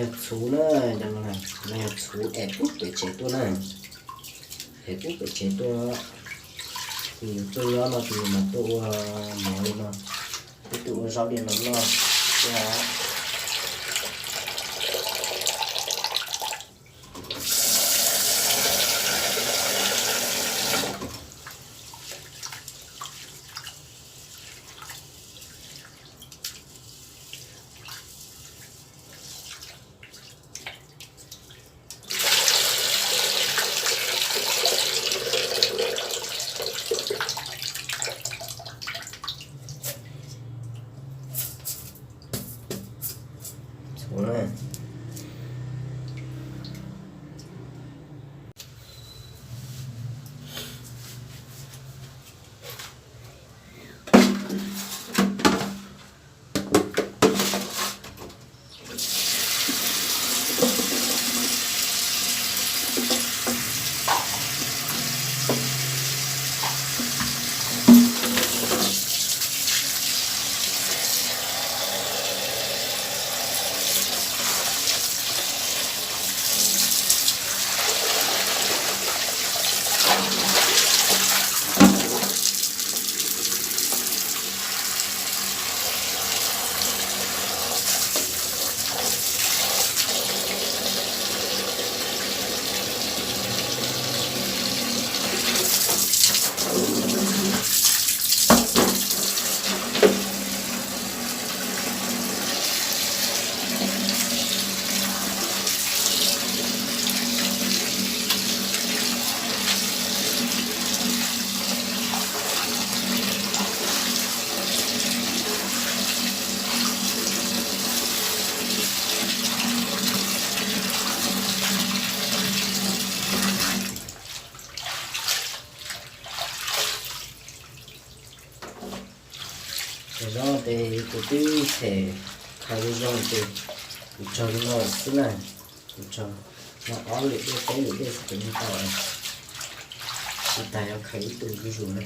Txhuv na, cov no, no yog txhuv es pub pem tsev tuaj na, es pub pem tsev tuaj. Tus yus tuaj nyob no tus yus mas tuaj ua mov li no, twb tuaj ua zaub li no noj thiab. Cov zaub ces kuv twb them khaws zoo zoo ces kuv tso li no xwb na. Kuv tso no ob lwm dej peb lwm dej xwb ces yeej tau lawm. Tsis tas yuav khaws ib tug zuj zus na.